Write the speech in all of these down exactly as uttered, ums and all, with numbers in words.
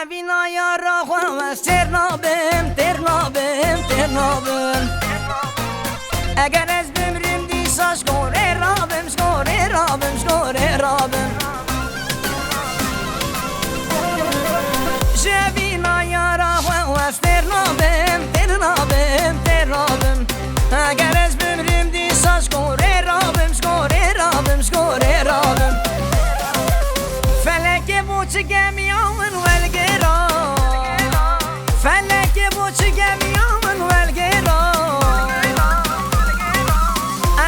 Vîna yara xwe ez têr nabim, têr nabim, têr nabim. Eger ez bimrim dîsa ji gorê rabim, ji gorê rabim, ji gorê rabim. Ji vîna yara xwe ez têr nabim, têr nabim, têr nabim. Eger ez bimrim dîsa ji gorê rabim, ji gorê rabim, ji gorê rabim. Felekê bo çi gemiya min welgêra? Felekê bo çi gemiya min welgêra?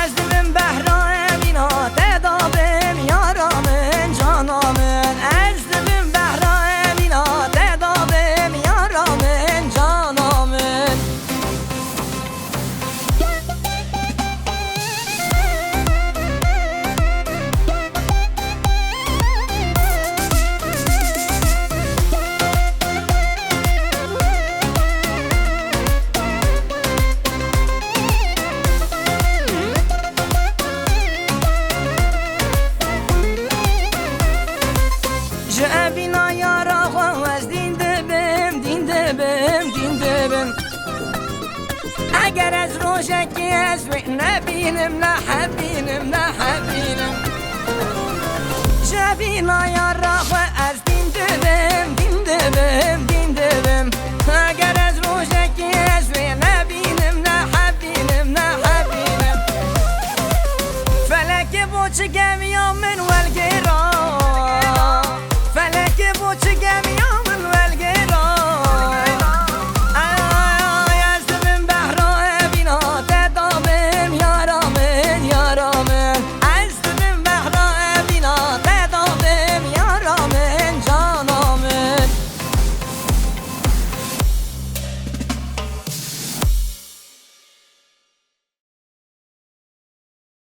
Ez dibim behra Emîna te dabim yara min, cana min. Ez dibim behra Emîna te dabim yara min, cana min. Ji evîna yara xwe ez dîn dibim, dîn dibim, dîn dibim. Eger ez rojekê ez wê nebînim, nehebînim, nehebînim. Ji evîna yara xwe ez dîn dibim, dîn dibim,